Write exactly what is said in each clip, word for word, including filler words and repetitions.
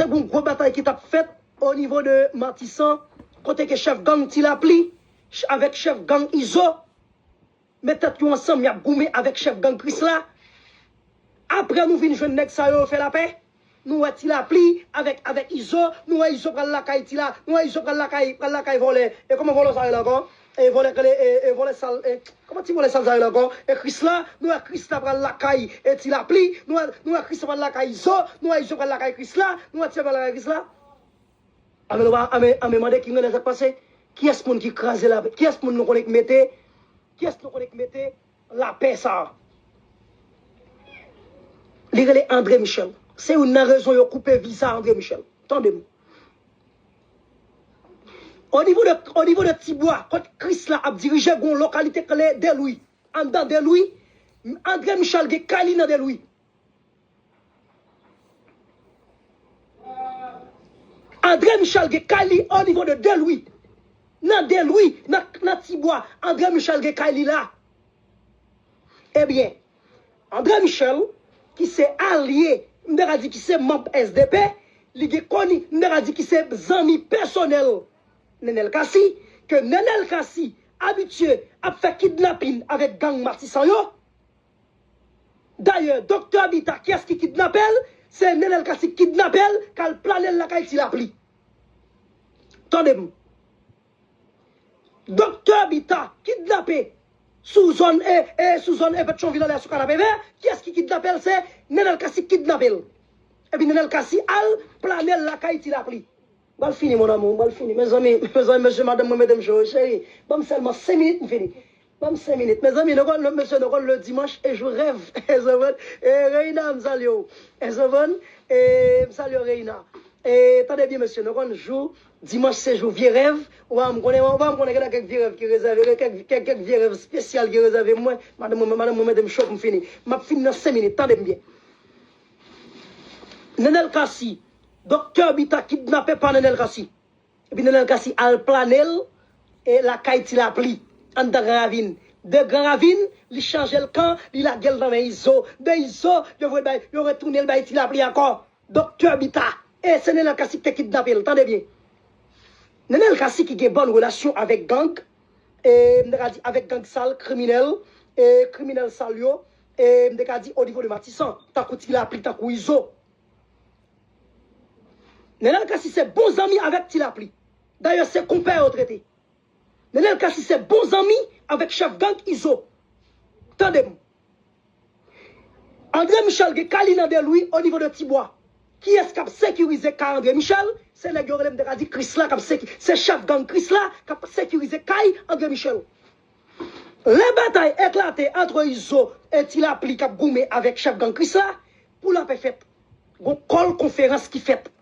Gon gwo batay ki t ap fèt o nivo de Matisan, kote ke chèf gang Ti Lapli ch- avèk chèf gang Izo met tèt yo ansanm, y ap goumen avèk chèf gang Krisla. Apre nou vin jwenn nèg sa yo, yo fè lapè. Nou wè Ti Lapli avèk, avèk Izo, nou wè Izo pral lakay Ti La, nou wè Izo pral lakay, pral lakay vòlè. E kòman vòlè sa rele ankò? E vòlè, e, e vòlè sal, e, kòman ti vòlè sal sa rele ankò? E Krisla, nou wè Krisla pral lakay, e Ti Lapli, nou wè, nou wè Krisla pral lakay Izo, nou wè Izo pral lakay Krisla, nou wè Ti La pral lakay Krisla. Anben nou pa, anben, anben mande ki grenn sa k pase? Kiyès moun ki kraze la? Kiyès moun nou konnen k mete? Kiyès nou konnen k mete lapè sa a? Li rele André Michel. Se youn nan rezon yo koupe viza André Michel. Tande m. O nivo de, o nivo de Tibwa, kot Krisla ap dirije, gon lokalite k rele Delwi. Anndan Delwi, André Michel gen kay li nan Delwi. André Michel gen kay li o nivo de Delwi. Nan Delwi, nan, nan Tibwa, André Michel gen kay li la. Ebyen, André Michel, ki se alye, m ta ka di ki se manm S D P, li gen koni, m ta ka di ki se zanmi pèsonèl Nenel Cassy, ke Nenel Cassy abitye ap fè kidnapin avèk gang Matisan yo. Dayè, Doktè Bita, kiyès ki kidnape l? Se Nenel Cassy k kidnape l, k al plane l lakay Ti Lapli. Tande m. Doktè Bita kidnape sou zòn, e, e, sou zòn e Petyonvil anlè sou Kanapevè. Kiyès ki kidnape l? Se Nenel Cassy k kidnape l. Epi Nenel Cassy al plane l lakay Ti Lapli. M pral fini, mon amour, m pral fini. Mezanmi, mezanmi, mesye, madanm mwen mete m cho, cheri. Ban m sèlman senk minit, m fini. Ban m senk minit. Mezanmi, nou konn, mesye, nou konn le dimanche est jour rêve. Est-ce bon? E Reina, m salye w. Est-ce bon? E m salye w, Reina. E tande byen, mesye, nou konn jou dimanch se jou vye rèv. Ou pa m konnen, ou pa m konnen gen kèk vye rèv ki rezève, gen kèk, kèk, kèk vye rèv espesyal ki rezève mwen. Madanm mwen, madanm mwen mete m cho pou m fini. M ap fini nan senk minit, tande m byen. Nenel Cassy, Doktè Bita kidnape pa Nenel Cassy. Epi Nenel Cassy al plane l e lakay Ti Lapli, anndan Gran Ravin. De Gran Ravin, li chanje l kan, li lage l nan men Izo. De Izo, yo voye bay, yo retounen l bay Ti Lapli ankò. Doktè Bita. E se Nenel Cassy ki te kidnape l, tande byen. Nenel Cassy ki gen bòn relasyon avèk gang, e m ta ka di avèk gang sal, kriminèl, e kriminèl sal yo, e m ta ka di o nivo de Matisan, tankou Ti Lapli, tankou Izo. Nenel Cassy se bon zanmi avèk Ti Lapli. Dayè, se konpè yo t rete. Nenel Cassy se bon zanmi avèk chèf gang Izo. Tande m. André Michel gen kay li nan Delwi o nivo de Tibwa. Kiyès k ap sekirize kay André Michel? Se nèg yo rele m te ka di Krisla k ap seki-, se chèf gang Krisla k ap sekirize kay André Michel. Lè batay eklate antre Izo e Ti Lapli k ap goumen avèk chèf gang Krisla, pou lapè fèt, gon kòl konferans ki fèt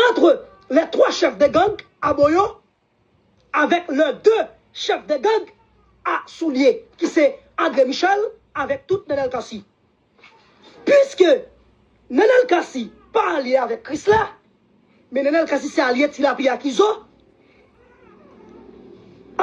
antre les trois chefs de gang Aboyo avèk les deux chefs de gang a Soulye, ki se André Michel avèk tout Nenel Cassy. Piske Nenel Cassy pa alye avèk Krisla, men Nenel Cassy se alye Ti Lapli ak Izo,